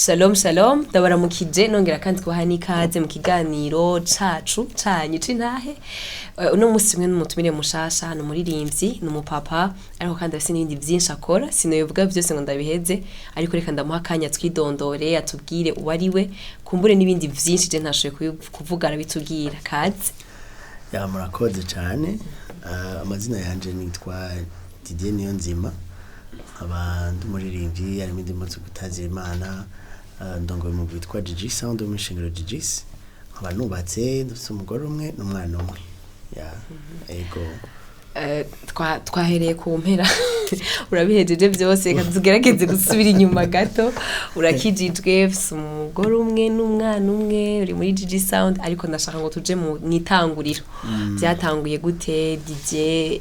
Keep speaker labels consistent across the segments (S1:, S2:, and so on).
S1: Shalom shalom, ndabaramukije nongera kandi kubaha n'ikaze mu kiganiro cacu canyu c'intahe. Uno musi mwe n'umutumire mushasha, ni umuririmbyi, ni umupapa, ariko kandi afise n'ibindi vyinshi akora. Sinobivuga vyose ngo ndabiheze, ariko reka ndamuha akanya twidondore, atubwire uwo ari we, kumbure n'ibindi vyinshi je ntashoboye kuvuga arabitubwira. Kaze.
S2: Ya, murakoze cyane. Amazina yanje nitwa Didier Niyonzima, nkaba ndi umuririmbyi, harimo indirimbo zo gutazira Imana. Ndongoye umugwi witwa Gigi Sound wo mw'ishengero Gigis, nkaba nubatse, ndafise umugore umwe n'umwana umwe. Ya, ego.
S1: Twahereye ku mpera, urabihejeje byose. Reka tugerageze gusubira inyuma gato. Urakijijwe, ufise umugore umwe n'umwana umwe, uri muri Gigi Sound, ariko ndashaka ngo tuje mu mwitanguriro. Byatanguye gute? Didier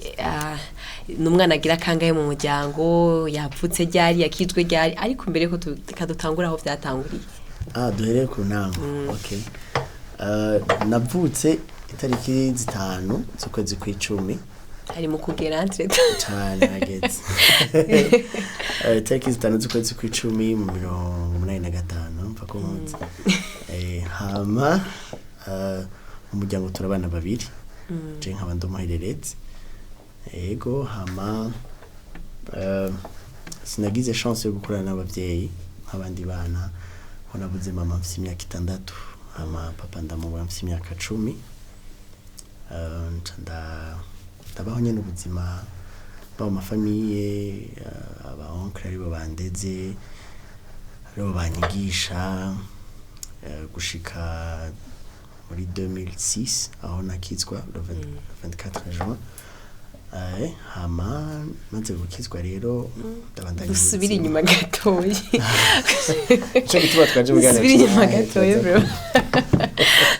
S1: ni umwana agira kangahe mu muryango? Yavutse ryari? Yakijwe ryari? Ariko mbere ko reka dutangure aho byatanguriye.
S2: Ah, duhereye ku ntango, okay. Navutse itariki 5 z'ukwezi kw'icumi.
S1: Ari mu kugera entre
S2: Cane hageze. Itariki 5 z'ukwezi kw'icumi mu 85, mva ko nkunze. Hama mu muryango turi abana babiri, je nkaba ndi umuhererezi. Ego, hama sinagize chance yo gukurana n'abavyeyi nk'abandi bana, ko nabuze mama mfise imyaka 6, hama papa ndamubura mfise imyaka 10. Nca ndabaho nyene ubuzima ba mu ma famille, aba oncle aribo bandeze, aribo banyigisha, gushika muri 2006 aho nakizwa le 20 24 juin. Hama maze gukizwa rero ndabandanya
S1: Dusubire
S2: ubuzima.
S1: inyuma gatoyi.
S2: Nico gituma twaje mu kiganiro
S1: Dusubire inyuma
S2: c'intahe,
S1: gatoyi
S2: tuza
S1: bro,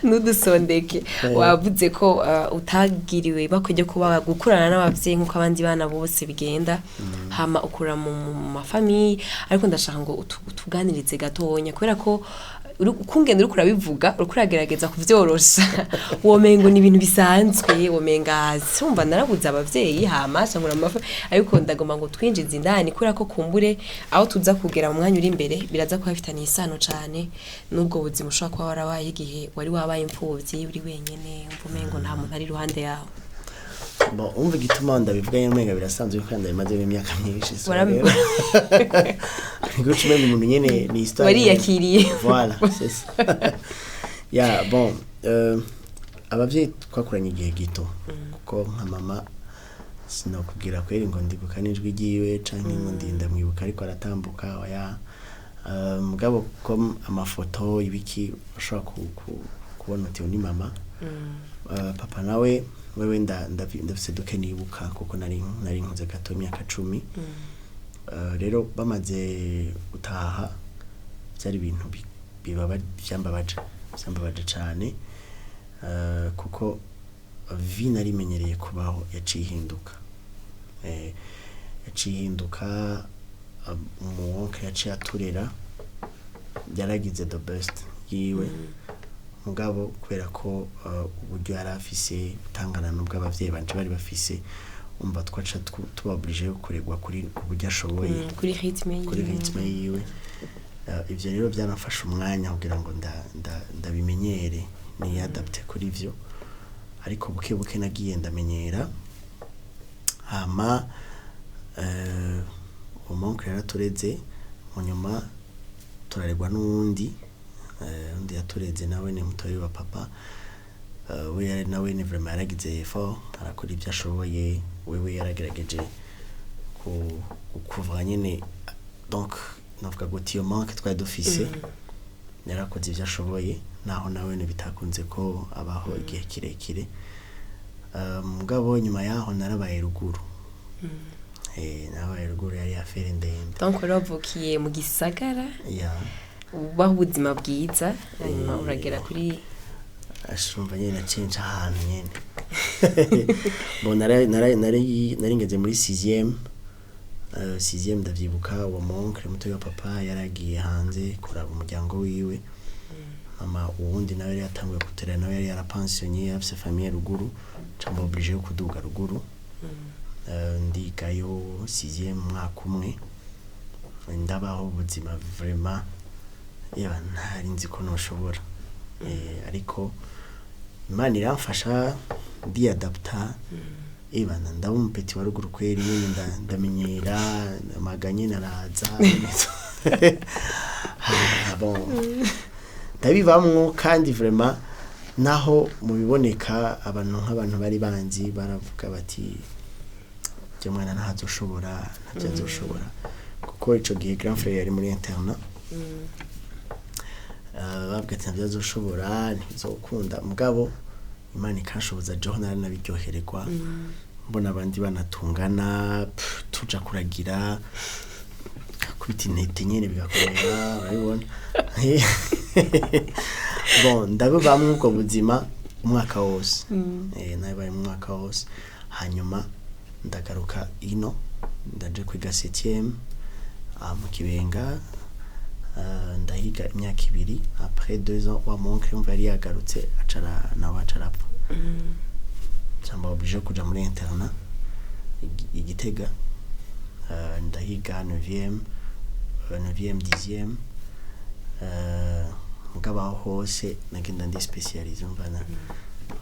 S1: ntudusondeke. Wavuze ko utagiriwe bakwiye kuba gukurana n'abavyeyi nk'uko abandi bana bose bigenda, hama ukura mu ma famille, ariko ndashaka ngo utuganirize gatonya, kubera ko ukungene uriko urabivuga, uriko uragerageza kuvyorosha, womengo ni ibintu bisanzwe, womenga sumva narabuze abavyeyi hama nkura mu ariko ndagomba ngo twinjize indani, kubera ko kumbure aho tuza kugera mu mwanya uri imbere biraza kuba bifitaniye isano cane n'ubwo buzima ushobora kuba warabaye igihe wari wabaye imfuvyi, uri wenyene, wumva umengo nta muntu ari iruhande yawe.
S2: Bon, umva igituma ndabivuga nyene umenga birasanzwe, kuko ndabimazemo imyaka myinshi, so rero guca umenga umuntu nyene ni histoire.
S1: Wariyakiriye.
S2: Voilà, c'est ça. Ya, bon, abavyeyi twakuranye igihe gito, kuko nka mama sinokubwira kweri ngo ndibuka n'ijwi ryiwe canke ngo ndinda mwibuka ariko aratambuka, oya. Mugabo ko amafoto ibiki ushobora kubona uti uyu ni mama. Papa nawe wewe ndafise duke nibuka, kuko nari nkuze gato, imyaka 10. Rero bamaze gutaha byari ibintu bibaba byambabaje cane, kuko vie narimenyereye kubaho yaciye ihinduka. Yaciye ihinduka. Umu oncle yaciye aturera yaragize the best yiwe, mugabo kubera ko uburyo yari afise butangana n'ubwo abavyeyi banje bari bafise, umva twaca tuba obligé yo kuregwa kuri ku buryo ashoboye.
S1: Kuri rythme
S2: Kuri
S1: yiwe.
S2: rythme yiwe. Ivyo rero byaramfashe umwanya kugira ngo ndabimenyere, niyadapte kuri vyo, ariko buke buke nagiye ndamenyera. Hama uwo mon oncle yaratureze, mu nyuma turaregwa n'uwundi. Undi yatureze nawe ni mutoyi wa papa. We yari nawe ni vraiment yaragize effort, arakora ibyo ashoboye. Wewe yaragerageje kuva nyene, donc navuga guti iyo manque twari dufise, yarakoze ibyo ashoboye, naho nawe bitakunze ko abaho igihe kirekire. Mugabo nyuma yaho narabaye ruguru. Narabaye ruguru, yari affaire ndende.
S1: Donc rero wavukiye mu gisagara,
S2: ya
S1: ubaho ubuzima bwiza, hanyuma uragera kuri
S2: Ashumva nyene naciye nca ahantu nyene. Bon, nari ngeze muri 6e. 6e ndavyibuka, uwo mon oncle mutoyi wa papa yaragiye hanze kuraba umuryango wiwe. Mama uwundi nawe yari yatanguye gutera, nawe yari yarapensionné, afise famille ruguru, nca mba obligé yo kuduga ruguru. Ndigayo 6e umwaka umwe, ndabaho ubuzima vraiment. Yaba ntari nzi ko noshobora. Ariko Imana iramfasha, ndiyadapta. Ebana, ndaba umu petit wa ruguru kweri nyene, ndamenyera amaganye naraza. Ah, bon, ndabibamwo. Kandi vraiment, naho mu biboneka abantu nk'abantu bari banzi baravuga bati: "Jya mwana ntazoshobora, ntabyo azoshobora," kuko ico gihe grand frère yari muri internat. Bavuga ati: "Ntabyo azoshobora, ntibizokunda." Mugabo Imana ikanshoboza, jeho naranabiryohererwa, mbona abandi banatungana, pff, tuja kuragira, kubita intete nyene bigakomera, urabibona. Bon, ndabibamwo ubwo buzima umwaka wose. Nabaye mu mwaka wose, hanyuma ndagaruka ino, ndaje kwiga 7e mu Kibenga. Ndahiga imyaka 2. Après 2 ans, wa mon oncle umva yari yagarutse, acara nawe acarapfa, cyangwa obligé kuja muri internat i Gitega. Ndahiga 9e, 9e, 10e. Mugabo aho hose nagenda ndi spécialisé, umva na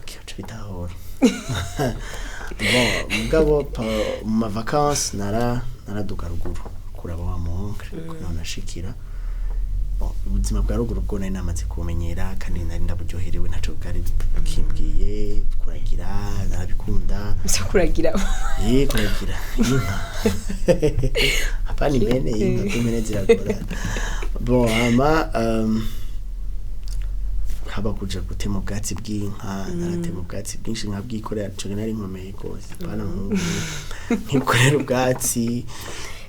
S2: okay, uca bitahora. Bon, mugabo mu ma vacances naraduga ruguru kuraba wa mon oncle, naho nashikira. Bon, ubuzima bwa ruguru bwo nari namaze kubumenyera kandi nari ndaburyoherewe, ntaco bwari bukimbwiye. Kuragira narabikunda.
S1: Ivyo kuragira?
S2: Kuragira inka, hapana impene, inka, kuko impene ziragorana. Bon, hama haba kuja gutema ubwatsi bw'inka, naratema ubwatsi bwinshi nkabwikorera. Ico gihe nari nkomeye gose, hapana nk'ubu, nkikorera ubwatsi.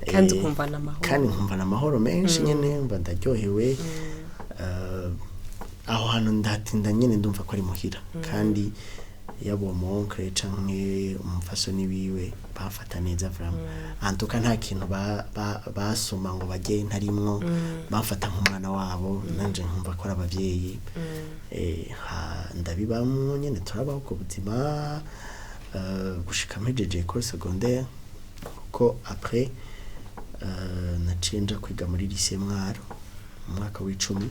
S1: Kandi ukumva n'amahoro.
S2: Kandi nkumva n'amahoro menshi nyene, mba ndaryohewe. Aho hantu ndatinda nyene, ndumva ko ari muhira. Kandi yaba uwo mon oncle canke umufasoni wiwe bafata neza vraiment. En tout cas, nta kintu basoma ngo bajye ntarimwo, bamfata nk'umwana wabo, nanje nkumva ko ari abavyeyi. Ndabibamwo nyene, turabaho ubwo buzima gushika mpejeje école secondaire, kuko après naciye nja kwiga muri lycée Mwaro mu mwaka w'icumi,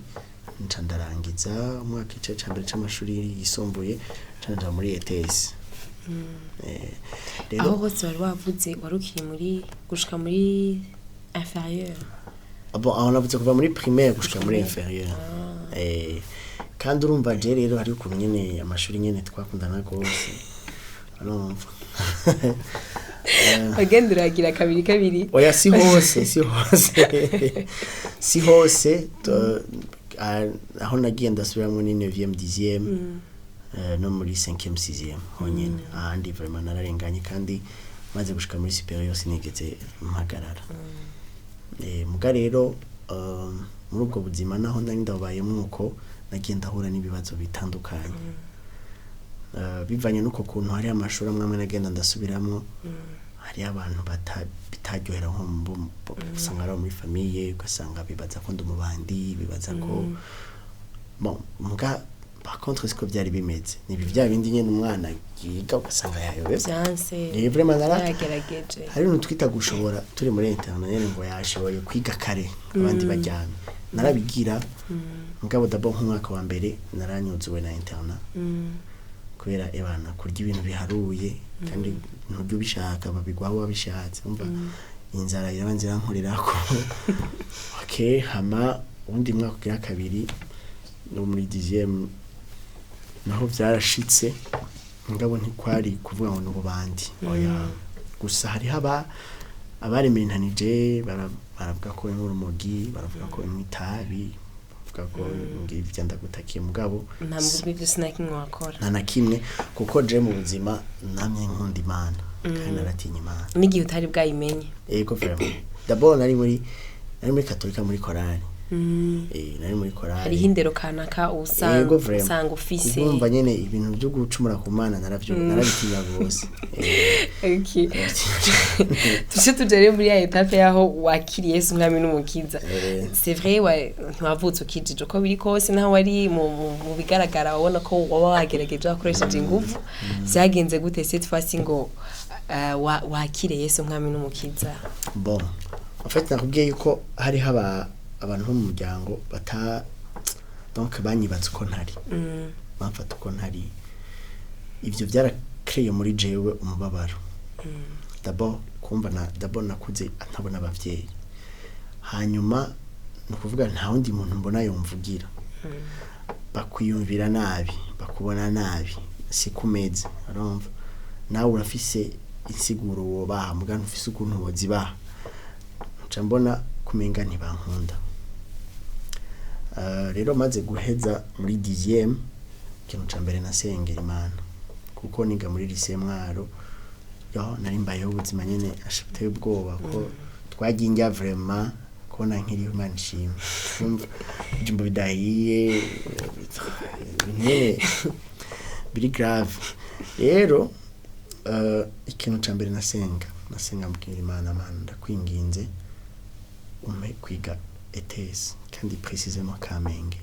S2: nca ndarangiza umwaka igice ca mbere c'amashuri yisumbuye, nca nja muri ETS.
S1: Aho
S2: Rero
S1: hose wari wavuze wari ukiri muri gushika muri inférieur?
S2: Bon, aho navuze kuva muri primaire gushika muri inférieur. Kandi urumva je rero hari ukuntu nyene amashuri nyene twakundana gose, urumva.
S1: Wagenda uragira kabiri kabiri?
S2: Oya, si hose, si hose, si hose. Aho nagiye ndasubiramo ni 9e, 10e, no muri 5e, 6e honyene. Ahandi vraiment nararenganye, kandi maze gushika muri supérieur sinigeze mpagarara. Muga rero muri ubwo buzima naho nari ndabayemwo uko, nagiye ndahura n'ibibazo bitandukanye. Bivanye n'uko kuntu hari amashuri amwe amwe nagenda ndasubiramwo, hari abantu bitaryohera, nko usanga ari abo muri famille, ugasanga bibaza ko ndi umubandi, bibaza ko, bon, muga par contre siko byari bimeze. Ni bya bindi nyene umwana yiga ugasanga yayobewe.
S1: Vyanse.
S2: Ni vraiment
S1: Yagerageje.
S2: Hari ibintu twita gushobora turi muri internat nyene, ngo yashoboye kwiga kare abandi baryamye. Narabigira, mugabo d'abord nk'umwaka wa mbere naranyuzuwe na internat, kubera ebana kurya ibintu biharuye kandi nturya ubishaka, babigwaho wabishatse. Umva, inzara irabanza irankorerako. Okay, hama uwundi mwaka ugira kabiri no muri dixième naho vyarashitse, mugabo ntikwari kuvuga ngo n'ububandi, oya. Gusa hariho abarementanije, baravuga ko nk'urumogi, baravuga ko itabi, bavuga ko ngivyo ndagutakiye, mugabo
S1: Nta mvugo, ibyo sinakimwe wakora.
S2: Nta na kimwe, kuko je mu buzima namye nkunda Imana kandi naratinya Imana.
S1: N'igihe utari bwayimenye?
S2: Ego, vraiment. D'abord nari muri katolika, muri korali. Nari muri korali.
S1: Hariho indero kanaka usanga
S2: Ego, vraiment.
S1: usanga ufise.
S2: Urumva nyene ibintu byo gucumura ku Mana narabitinya gose.
S1: Okay.
S2: Narabitinya.
S1: Tuje tuja rero muri ya étape yaho wakiriye Yesu umwami n'umukiza. C'est vrai, ntiwavutse ukijije uko biri kose, naho wari mu bigaragara wabona ko waba wagerageje, wakoresheje ingufu. Vyagenze gute cette fois ngo wakire Yesu umwami n'umukiza?
S2: Bon, en fait nakubwiye yuko hariho aba Abantu bo mu muryango bata, donc banyibatse uko ntari, bamfata uko ntari. Ivyo byarakreye muri jewe umubabaro. D'abord kumva na d'abord nakuze ntabona abavyeyi, hanyuma ni ukuvuga nta wundi muntu mbona yomvugira. Bakwiyumvira nabi, bakubona nabi, si kumeze. Urumva nawe urafise insiguro wobaha, muga ntufise ukuntu wozibaha. Nca mbona kumenga ntibankunda. Rero maze guheza muri 10e, ikintu ca mbere nasengera Imana, kuko niga muri lycée Mwaro, yo nari mbayeho ubuzima nyene ashiteye ubwoba, ko twagiye njya vraiment kubona nkiriho Imana ishimwe. Urumva ibijumba bidahiye nyene biri grave. Rero ikintu ca mbere nasenga mbwira Imana: "Mana, ndakwinginze umpe kwiga ETS, kandi précisément Kamenge."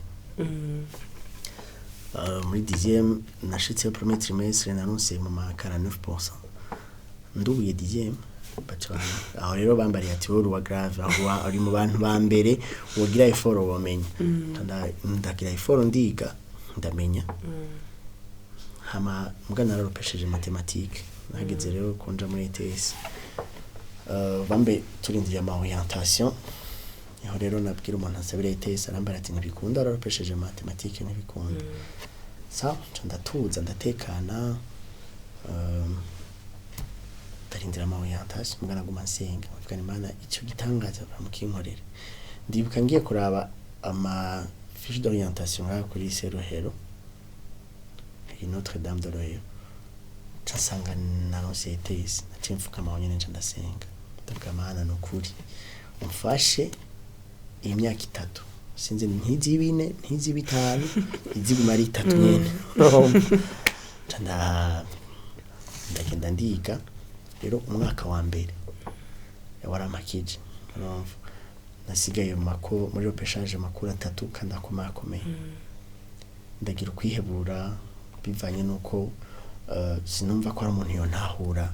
S2: Muri 10e nashitse premier trimestre naronse mu ma 49%. Ndubuye 10e baca aho rero bambariye ati: "Wowe uwa grave, aho uri mu bantu ba mbere, wogira effort womenya." Ndagira effort, ndiga, ndamenya. Hama mbwa nararopesheje mathématique. Nageze rero kunja muri ETS, bambe turindiriye ama orientation, niho rero nabwira umuntu asabira ETS, arambara ati: "Ntibikunda, wararopesheje mathématique, ntibikunda." Sawa, nca ndatuza, ndatekana, ndarindira ama orientation, mbwa naguma nsenga mvuga ni: "Imana, ico gitangaza bamukinkorere." Ndibuka ngiye kuraba ama fiche d'orientation ngaha kuri lycée Rohero, iyi Notre Dame de Rohero, nca nsanga naronse ETS. Naciye mfukama aho nyene, nca ndasenga, ndavuga: "Mana, nukuri umfashe iyi myaka 3, sinzi ntizibe 4, ntizibe 5, iziguma ari 3 nyene." Nca ndagenda ndiga. Rero umwaka wa mbere warampakije. Urumva nasigaye mu mako muri repêchage makuru atatu kandi akomakomeye. Ndagira ukwihebura bivanye nuko sinumva ko ari umuntu yontahura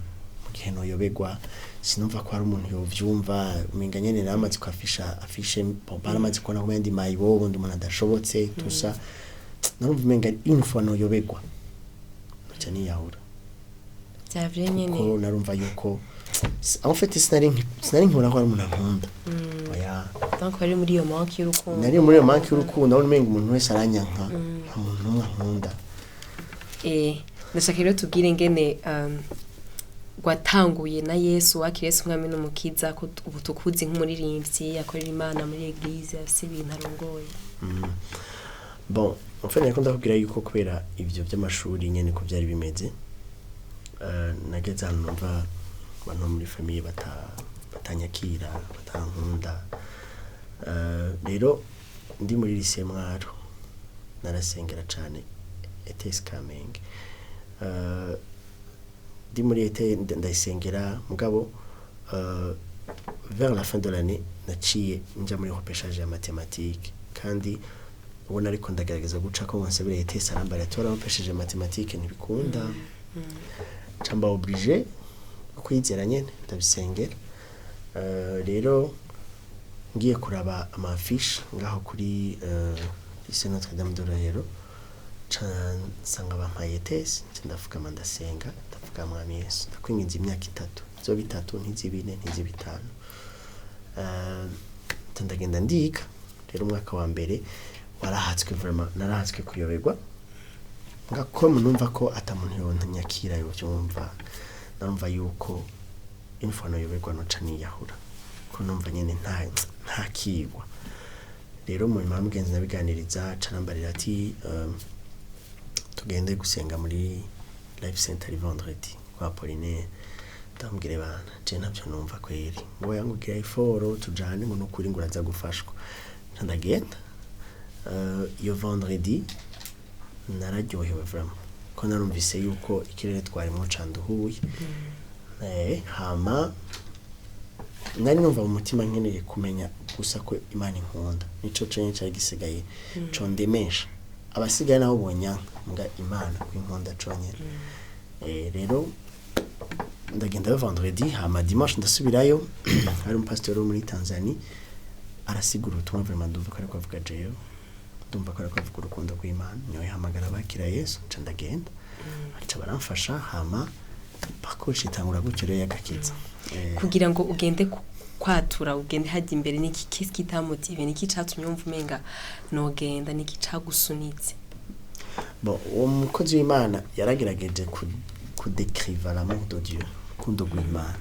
S2: mu gihe noyobegwa, sinumva ko ari umuntu yovyumva. Umenga nyene naramaze kwafisha afishe, bon, baramaze kubona ko ndi mayibobo, ndi umuntu adashobotse tusa. Narumva umenga une fois noyobegwa nca niyahura.
S1: Vyavye nyene.
S2: Kuko narumva yuko en fait sinari nkibona ko ari umuntu ankunda, oya.
S1: Donc wari muri iyo manque y'urukundo.
S2: Nari muri iyo manque y'urukundo, aho umenga umuntu wese aranyanka, nta muntu n'umwe ankunda.
S1: Ndashaka rero tubwire ngene watanguye na Yesu, wakira Yesu umwami n'umukiza, ko ubu tukuzi nk'umuririmbyi akorera Imana muri église, afise ibintu arongoye.
S2: Bon, en fait nariko ndakubwira yuko kubera ivyo by'amashuri nyene ko byari bimeze, nageze ahantu numva abantu bo muri famille batanyakira, batankunda. Rero ndi muri lycée Mwaro narasengera cane ETS Kamenge. Ndi muri ET ndayisengera, mugabo vers la fin de l'année naciye nja muri repêchage ya mathématique, kandi ubona ariko ndagerageza guca ko nsabira ETS, arambara ati: "Warapesheje mathématique, ntibikunda." Nca mba obligé kwizera nyene, ndabisengera. Rero ngiye kuraba ama affiche ngaho kuri lycée Notre Dame de Rohero, nca nsanga bampaye ETS. Nca ndafukama, ndasenga, ndavuga: "Mwami Yesu, ndakwinginze imyaka 3 izoba 3, ntizibe 4, ntizibe 5." Nca ndagenda ndiga. Rero umwaka wa mbere warahatswe vraiment, narahatswe kuyoberwa ngako numva ko ata muntu yontanyakira yovyumva. Narumva yuko une fois noyoberwa noca niyahura, ko numva nyene nta kigwa. Rero mu nyuma mugenzi nabiganiriza, ca arambarira ati: "Tugende gusenga muri Life Center vendredi kwa Apollinaire." Ndamubwire: "Bana, je ntavyo numva kweri." Ngo yangugira effort tujane, ngo nukuri ngo uraza gufashwa. Nca ndagenda. Iyo vendredi nararyohewe vraiment, ko narumvise yuko ikirere twarimwo canduhuye. Hama nari numva mu mutima nkeneye kumenya gusa ko Imana inkunda, nico conyene cari gisigaye condemesha. Abasigaye nabo bonyanka, mbwa Imana ko inkunda conyene. Rero ndagenda yo vendredi, hama dimanche ndasubirayo. Hari umupasitori wo muri Tanzania. Arasigura ubutumwa, vraiment ndumva ko ariko avuga jewe, ndumva ko ariko avuga urukundo rw'Imana. Niwe yahamagara abakira Yesu, nca ndagenda, baca baramfasha, hama bakoresha itangura gutyo rero y'agakiza.
S1: Kugira ngo ugende kwatura, ugende hajya imbere, niki, qu'est-ce qui t'a motivé? Niki catumye wumva umenga nogenda? Niki cagusunitse?
S2: Bon, uwo mukozi w'Imana yaragerageje kudécriva l'amour de Dieu, urukundo rw'Imana.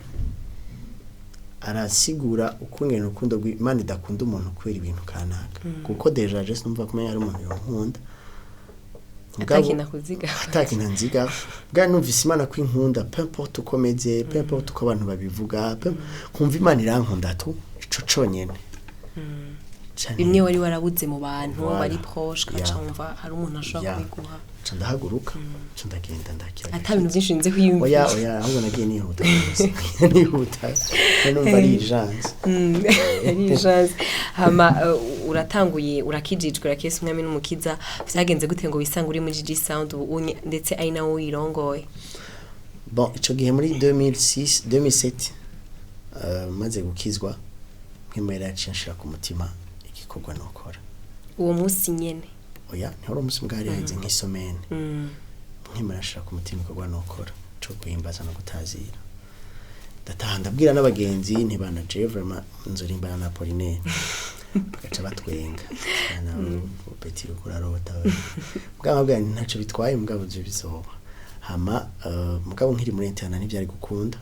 S2: Arasigura ukungene urukundo rw'Imana idakunda umuntu kubera ibintu kanaka, kuko déjà je sinumva kumenya ari umuntu yonkunda.
S1: Atakina kuziga.
S2: Atakintu nziga bwa numvise Imana ko inkunda, peu importe uko meze, peu importe uko abantu babivuga, nkumva Imana irankunda tu, ico conyene. Cane.
S1: Bimwe wari warabuze mu bantu
S2: Voilà.
S1: bari proche, ukaca wumva hari umuntu ashobora kubiguha.
S2: Nca ndahaguruka, nca ndagenda, ndakira.
S1: Ata bintu byinshi nze kwiyumvira.
S2: Oya, oya, ahubwo nagiye nihuta rwose. Nihuta, numva ari urgence.
S1: Ari urgence. Hama uratanguye, urakijijwe, urakese Umwami n'Umukiza. Vyagenze gute ngo wisange uri muri GG Sound ubu unye, ndetse ari nawe uyirongoye?
S2: Bon, ico gihe muri 2006, 2007, maze gukizwa, nkemera yaciye anshira ku mutima igikorwa nokora.
S1: Uwo munsi nyene?
S2: Oya, ntihari umunsi, mbwa hari haheze nk'isomene. Nkemera anshira ku mutima igikorwa nokora co guhimbaza no gutazira. Ndataha, ndabwira n'abagenzi ntibana jewe vraiment nzorimbana na Apollinaire, bagaca batwenga: "Nawe petit, uriko urarota." Mugabo nkabwira nti ntaco bitwaye, mugabo ivyo bizoba. Hama mugabo nkiri muri internat ntivyari gukunda.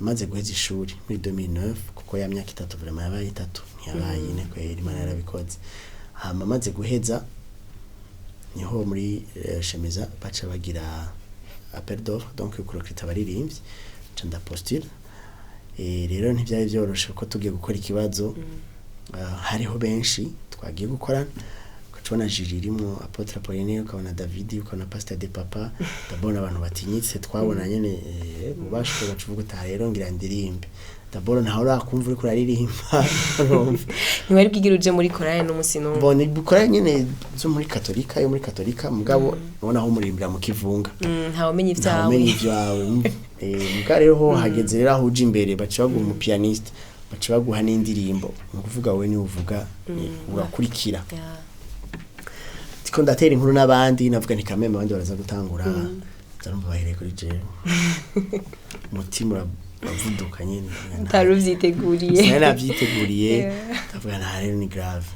S2: Maze guheza ishuri muri 2009, kuko ya myaka 3 vraiment yabaye 3, ntiyabaye 4 kweri, Imana yarabikoze. Hama maze guheza niho muri Shemeza baca bagira appel d'offre, donc kurecruta abaririmbyi, nca ndapostula. Rero ntivyari vyoroshe kuko tugiye gukora ikibazo, hariho benshi twagiye gukorana, ukabona jury irimwo Apôtre Apollinaire, ukabona David, ukabona Pasteur de Papa. Ndabona abantu batinyitse, twabona nyene ubasha, ugaca uvuga uti: "Aha rero ngira ndirimbe." D'abord ntawe urakumva uriko uraririmba, urumva.
S1: Ntiwari bwigire uje muri korale n'umunsi n'umwe?
S2: Bon, bukora nyene zo muri katolika, yo muri katolika, mugabo ubona aho murimbira mu kivunga.
S1: Ntawumenya ivyawe.
S2: Ntawumenya ivyawe. Muga rero ho hageze rero aho uja imbere, baca baguha umupianiste, baca baguha n'indirimbo, ni ukuvuga wowe niwe uvuga, urakurikira. Tiko ndatera inkuru n'abandi, navuga nti kameme abandi baraza gutangura, ndarumva bahereye kuri jewe, umutima uravuduka nyene.
S1: Utari uvyiteguriye.
S2: Sinari navyiteguriye. Ndavuga nta rero ni grave.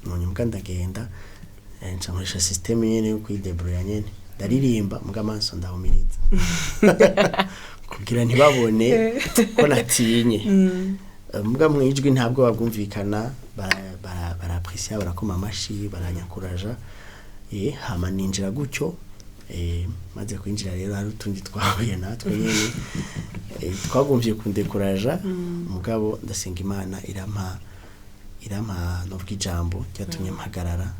S2: Mu nyuma ndagenda, nca nkoresha système nyene yo kwidébrouilla nyene, ndaririmba muga amaso ndahumiriza kugira ntibabone ko natinye. Muga mwijwi ntabwo babwumvikana, baraapprécia, barakoma amashi, baranyankuraja. Hama ninjira gutyo. Maze kwinjira rero hari utundi twahuye natwe nyene, twagumvye kundécouragea, mugabo ndasenga Imana, irampa novuga ijambo ryatumye mpagarara,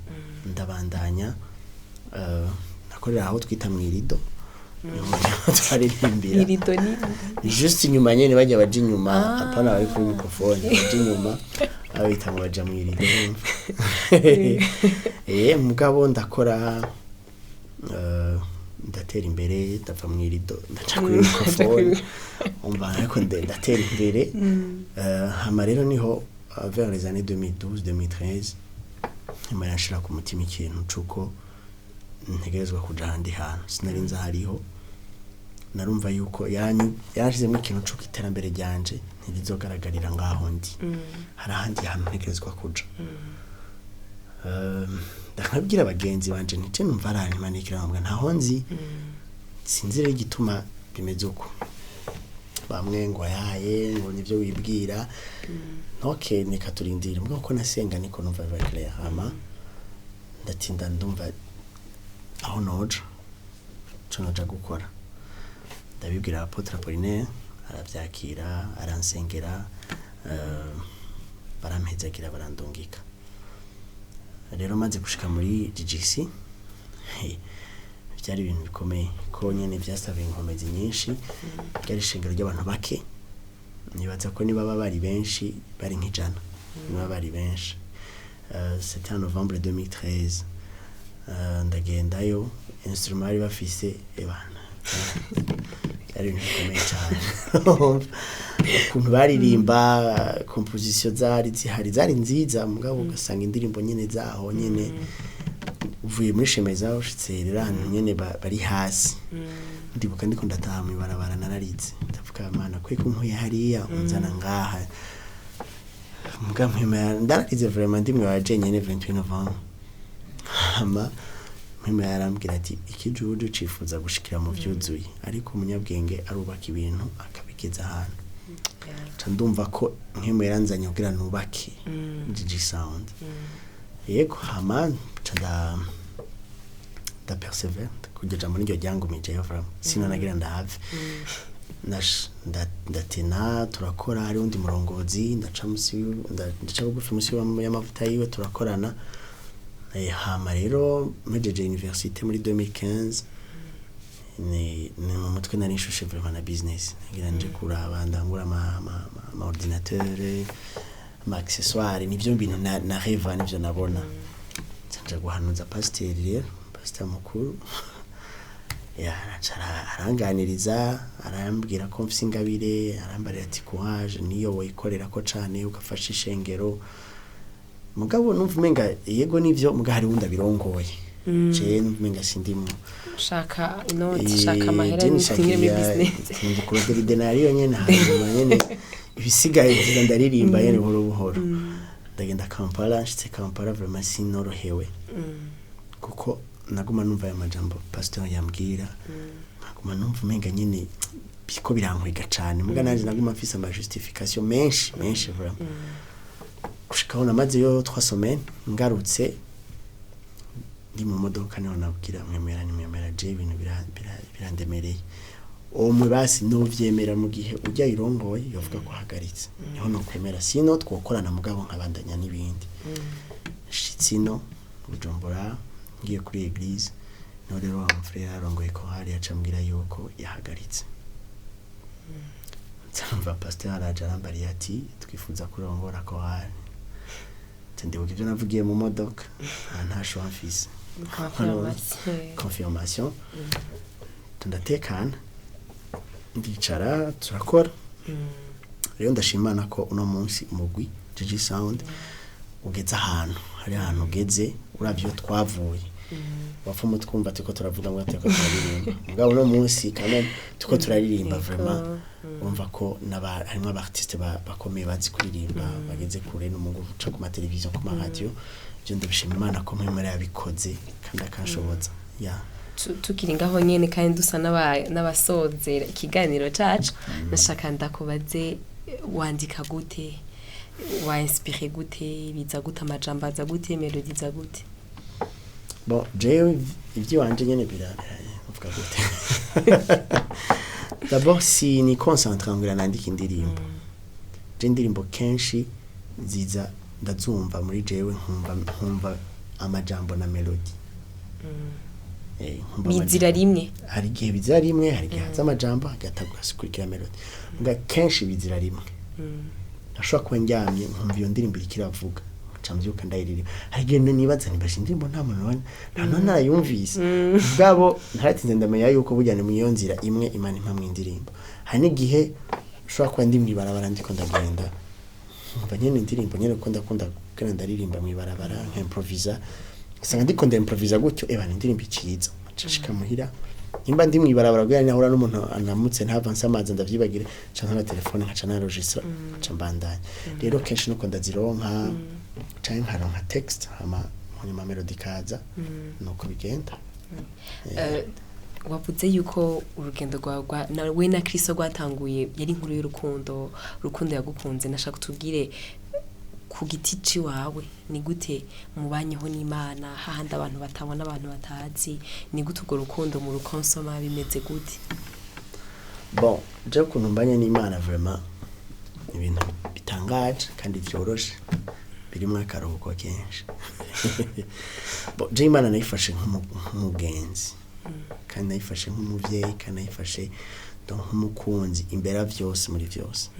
S2: ndabandanya. Nakorera aho twita mw'irido, niho twaririmbira.
S1: Irido nini?
S2: Ni juste inyuma nyene, bajya baja inyuma, apana bari kuri microphone, baja inyuma, abita ngo baja mw'irido. Mugabo ndakora, ndatera imbere, ndava mw'irido ndaca kuri microphone, umva, ariko ndatera imbere. Hama rero niho vers les années 2012, 2013, nyuma yanshira ku mutima ikintu cuko ntegerezwa kuja ahandi hantu sinari nzi hariho. Narumva yuko yarashizemo ikintu cuko iterambere ryanje ntirizogaragarira ngaho ndi, hari ahandi hantu ntegerezwa kuja. Ndakabwira abagenzi banje nti numva aranyimanikira, bambwa ntaho nzi, sinzi rero igituma bimeze uko. Bamwe ngo yaye, ngo nivyo wibwira. OK, neka turindire. Mbwa ko nasenga niko numva biba clair. Hama ndatinda, ndumva aho noja, ico noja gukora, ndabibwira Apôtre Apollinaire, aravyakira, aransengera, barampezagira, barandungika. Rero maze gushika muri GGC, byari ibintu bikomeye ko nyene vyasaba inkomezi nyinshi. Ryari ishengero ry'abantu bake, nibaza ko niba bari benshi bari nk'100, niba bari benshi. C'était en novembre 2013. Ndagendayo, instrument bari bafise, ebana, byari ibintu bikomeye cyane. Ukuntu baririmba, composition zari zihari, zari nziza, mugabo ugasanga indirimbo nyene zaho nyene, uvuye muri Shemeza ushitse rero ahantu nyene bari hasi. Ndibuka ndiko ndataha mw'ibarabara, nararize, ndavuga: "Mana, kwe kunkuye hariya unzana ngaha?" Muga mpema ndararize vraiment, ndi mwe nyene 28 novembre. Hama mpema yarambwira ati: "Ikijuju cifuza gushikira mu vyuzuye, ariko umunyabwenge arubaka ibintu akabigeza ahantu." Ca ndumva ko nkemu yaranzanye kugira nubake GG Sound. Yego, hama ca nda persévère kugira jambo niryo ryangumijeyo vraiment, sinanagira ndahave. Ndatena, turakora. Hari undi murongozi, ndaca musi ndaca bugufi musi y'amavuta yiwe, turakorana. Hama rero mpejeje université muri 2015, ni mu mutwe nari nshushe vraiment na business, ngira nje kuraba ndangura ama ordinateur, ama accessoire, nivyo bintu na rêva, nivyo nabona. Nja guhanuza pasiteri rero, pasiteri mukuru ya araca aranganiriza, arambwira ko mfise ingabire, arambarira ati: "Courage, niyo woyikorera ko cane ugafasha ishengero." Mugabo numva umenga yego nivyo, muga hari wundi abirongoye, je numva umenga sindimwo.
S1: Shaka inoti, shaka amahera n'utingire muri business.
S2: Numva kurondera idenariyo nyene, hanyuma nyene ibisigaye nziza ndaririmba nyene buhoro buhoro. Ndagenda Kampala, nshitse Kampala vraiment sinorohewe, kuko naguma numva aya majambo pasteur yambwira, nkaguma numva umenga nyene biko birankwega cane, muga nanje naguma mfise ama justification menshi menshi vraiment, gushikaho namazeyo 3 semaines. Ngarutse ndi mu modoka, niho nabwira mwemera nimwemera, je ibintu birandemereye. Uwo basi novyemera mu gihe ujya irongoye yovuga ko ahagaritse, niho nokwemera, sino twokorana mugabo nkabandanya n'ibindi. Nshitse ino Bujumbura, ngiye kuri église, niho rero wa mufrère arongoye korali yaca ambwira yuko yahagaritse. Nsanga pasteur araje, arambariye ati: "Twifuza kurongora korali." Nca ndibuka ivyo navugiye mu modoka, nta choix mfise.
S1: Confirmation.
S2: Confirmation, ndatekana, ndicara, turakora. Rero ndashimana ko uno munsi umugwi GG Sound ugeze ahantu, hari ahantu ugeze uravye iyo twavuye. Wapfa twumva turiko turavuga ngo turiko turaririmba, mugabo uno munsi quand même turiko turaririmba vraiment. Urumva ko harimwo aba artiste bakomeye bazi kuririmba, bageze kure, no mu guca ku mateleviziyo, ku maradiyo. Ivyo ndabishima Imana ko mpwemera yabikoze kandi akanshoboza ya.
S1: Tukiri ngaho nyene kandi dusa n'abasozera ikiganiro cacu, nashaka ndakubaze: wandika gute? Wa inspiré gute? Biza gute? Amajambo aza gute? Melody iza gute?
S2: Bon, jewe ivy'iwanje nyene uvuga gute, d'abord si ni concentre ngira nandika indirimbo. Je indirimbo kenshi ziza ndazumva muri jewe, nkumva amajambo na melody. Nkumva
S1: Bizira rimwe?
S2: Hari igihe bizira rimwe, hari igihe haza amajambo hagakurikira melody, muga kenshi bizira rimwe. Ashobora kuba ndyamye nkumva iyo ndirimbo iriko iravuga, nca mvyuka ndayiririmba. Hari igihe nibaza nibasha indirimbo nta muntu nta muntu narayumvise ubwabo. Ntaratinze ndamenya yuko burya ni mu iyo nzira imwe Imana impamwe indirimbo. Hari n'igihe ushobora kuba ndi mw'ibarabara, ndiko ndagenda, nkumva nyene indirimbo nyene, kuko ndakunda kugenda ndaririmba mw'ibarabara, nkimprovisa, usanga ndiko ndimprovisa gutyo, eba ni indirimbo iciza, nshika muhira. Nimba ndi mw'ibarabara kugira nahura n'umuntu anamutse ntava nsamaza ndavyibagire, nca ntora telefone nkaca naregistra, nca mbandanya. Rero kenshi nuko ndazironka, canke nkaronka text, hama munyuma melody ikaza, nuko bigenda.
S1: Wavuze yuko urugendo rwawe we na Kristo rwatanguye yari inkuru y'urukundo, urukundo yagukunze. Nashaka utubwire ku giti ciwawe, ni gute mubanyeho n'Imana hahandi abantu batabona, abantu batazi? Ni gute urwo rukundo mu rukonsoma? Bimeze gute?
S2: Bon, je ukuntu mbanye n'Imana vraiment ni ibintu bitangaje kandi vyoroshe, birimwo akaruhuko kenshi. Bon, je Imana nayifashe nk'umugenzi, kandi nayifashe nk'umuvyeyi, kandi nayifashe donc nk'umukunzi imbere ya vyose, muri vyose.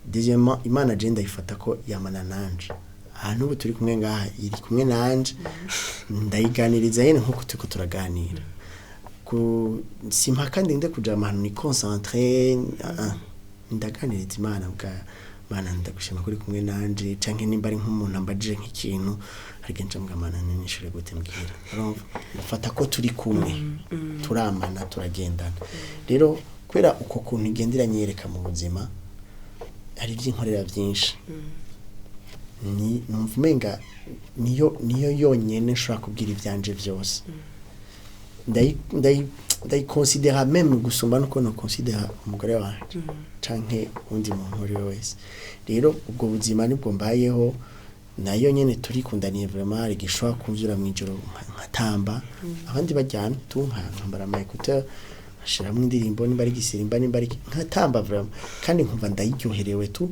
S2: Deuxièmement, Imana je ndayifata ko yamana nanje. Ahantu ubu turi kumwe ngaha, iri kumwe nanje, ndayiganiriza nyene nkuko turiko turaganira. Ku simpaka ndinde kuja ahantu ni concentré. Ndaganiriza Imana bwa Mana, ndagushima kuri kumwe nanje, canke nimba ari nk'umuntu ambajije nk'ikintu, hari igihe nca mbwira Mana nishure gute mbwira. Urumva, mfata ko turi kumwe, turamana, turagendana. Rero kubera uko kuntu igenda iranyereka mu buzima, hari iby'inkorera byinshi, ni numva umenga niyo yonyene nshobora kubwira ivyanje vyose. Ndayikonsidera même gusumba nuko nokonsidera umugore wanje canke undi muntu uwo ari we wese. Rero ubwo buzima nibwo mbayeho, nayo nyene turikundaniye vraiment. Hari igihe ushobora kuvyura mw'ijoro nkatamba abandi baryamye tu, nkambara ama écouteur, nkashiramwo indirimbo, nimba ari gisirimba, nimba ari iki, nkatamba vraiment, kandi nkumva ndayiryoherewe tu.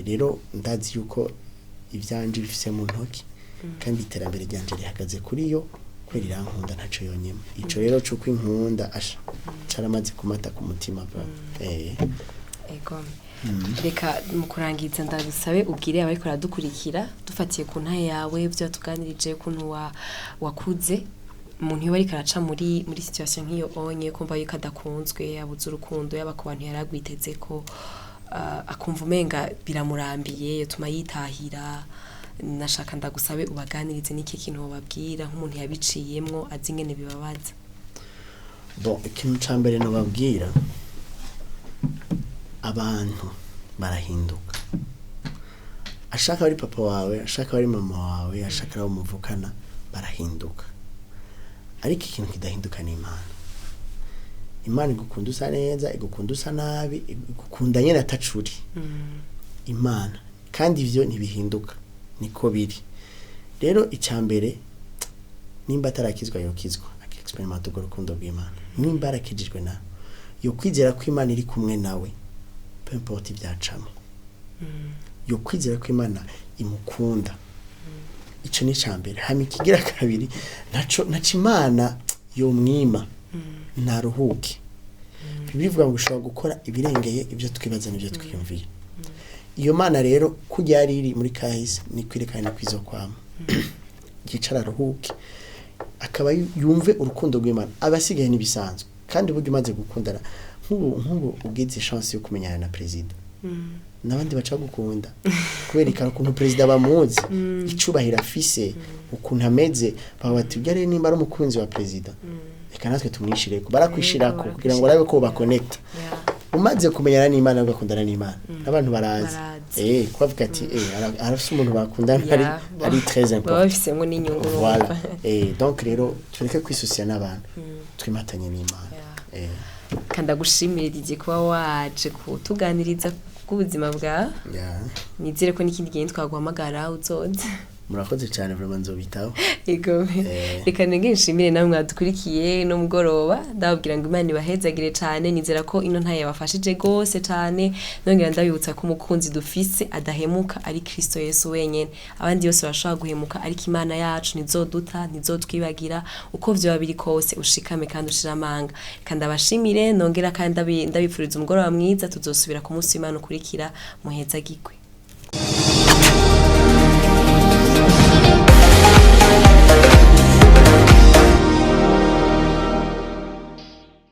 S2: Rero ndazi yuko ivyanje bifise mu ntoki, kandi iterambere ryanje rihagaze kuri yo, kubera irankunda, ntaco yonyene. Ico rero c'uko inkunda, asha, caramaze kumata ku mutima vraiment.
S1: Ego, reka mu kurangiza ndabisabe ubwire abariko baradukurikira, dufatiye ku ntahe yawe, ibyo watuganirije, ukuntu wakuze, umuntu iyo ariko araca muri situation nk'iyo onye, kumva yuko adakunzwe, yabuze urukundo, yaba ku bantu yaragwiteze ko akumva umenga biramurambiye, yotuma yitahira. Nashaka ndagusabe ubaganirize n'iki kintu wobabwira nk'umuntu yabiciyemwo, azi ingene bibabaza.
S2: Bon, ikintu ca mbere nobabwira, abantu barahinduka. Ashaka ari papa wawe, ashaka ari mama wawe, ashaka ari abo muvukana, barahinduka. Ariko ikintu kidahinduka ni Imana. Imana igukunda usa neza, igukunda usa nabi, igukunda nyene atacuri Imana, kandi ivyo ntibihinduka, niko biri. Rero icya mbere, nimba atarakizwa, yokizwa, akexperimenta urwo rukundo rw'Imana. Nimba arakijijwe, nawe yo kwizera ko Imana iri kumwe nawe, peu importe ivyacamo, yo kwizera ko Imana imukunda. Ico ni icya mbere. Hama ikigira kabiri, naco Imana yomwima, naruhuke. Bibiliya ivuga ngo ushobora gukora ibirengeye ibyo twibaza n'ibyo twiyumviye. Iyo Mana rero kurya yari iri muri kahise, ni kwire kandi ni kwizokwama. Yicara aruhuke, akaba yumve urukundo rw'Imana, abasigaye n'ibisanzwe. Kandi burya umaze gukundana, nk'ubu ugize chance yo kumenyana na perezida, n'abandi baca gukunda kubera ukuntu perezida bamuzi, icubahiro afise, ukuntu ameze, baba bati: "Ujya rero nimba ari umukunzi wa perezida, reka natwe tumwishireko." Barakwishirako kugira ngo barabe ko bakonekta. Umaze kumenyana n'Imana, ugakundana n'Imana, abantu barazi.
S1: Barazi.
S2: Kubavuga ati arafise umuntu bakundana, ari ari très
S1: baba
S2: important.
S1: Bafisemwo n'inyungu.
S2: Voilà.
S1: Urumva.
S2: Donc rero tureke kwisusiya n'abantu, twimatanye n'Imana.
S1: Kandi ndagushimire Didier kuba waje kutuganiriza bw'ubuzima bwawe. Nizere ko n'ikindi gihe twaguhamagara uzoza.
S2: Murakoze cyane vraiment, nzobitaho.
S1: Ego. Reka nenge nshimire namwe mwadukurikiye no mugoroba, ndababwira ngo Imana ibahezagire cyane. Nizera ko ino ntaye yabafashije gose cyane. Nongera ndabibutsa ko umukunzi dufise adahemuka ari Kristo Yesu wenyene. Abandi bose bashobora guhemuka, ariko Imana yacu ntizoduta, ntizotwibagira. Uko vyoba biri kose, ushikame kandi ushira amanga. Reka ndabashimire, nongera kandi ndabipfuriza umugoroba mwiza. Tuzosubira ku munsi w'Imana ukurikira. Muhezagirwe.